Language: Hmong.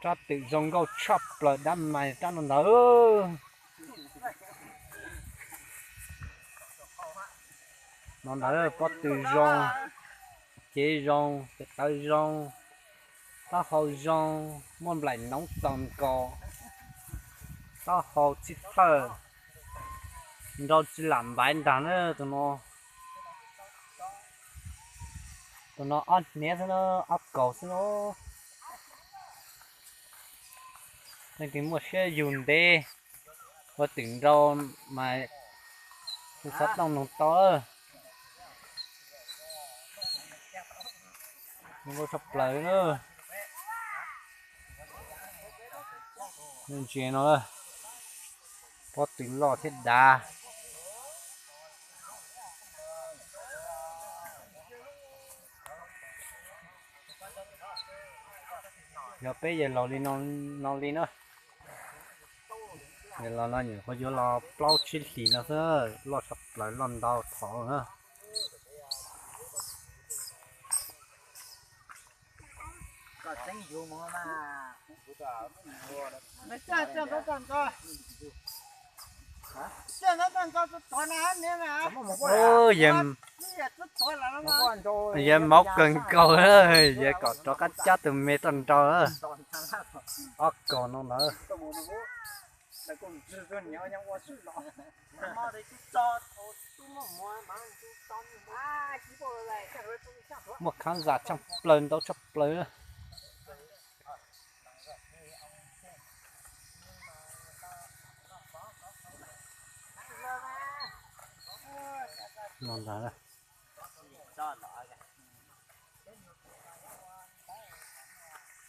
Rab twm zoo nkauj tshaj plaws dab mais rab no ntawd. No ntawd pob tw zoo, cev zoo, tes taw zoo, taub hau zoo, muaj nplaim noov txaus nkaus, taub hau txhib thawj, nrau tsis lam npaiv ntag na tus no. Tus no ob hniav xwb na, ob kaus xwb na. Leej twg muaj siab yug ntev ua twm nrau mas hu xov tooj nug tau. Zoo nkauj tshaj plaws na. Ntsia no, pob tw loj thiab dav. Yog peb yawg laus li no li na. Yawg laus no nyuam qhuav yuav los plaub tsib hlis no xwb, loj tshaj plaws loj ntau thov na. Yawg mauv kawg nkaus, yawg kom rov qab cab tus me roj nrau. Ob kaus no ntawd. Muaj khab zas tshaj plaws ntau tshaj plaws. No ntag,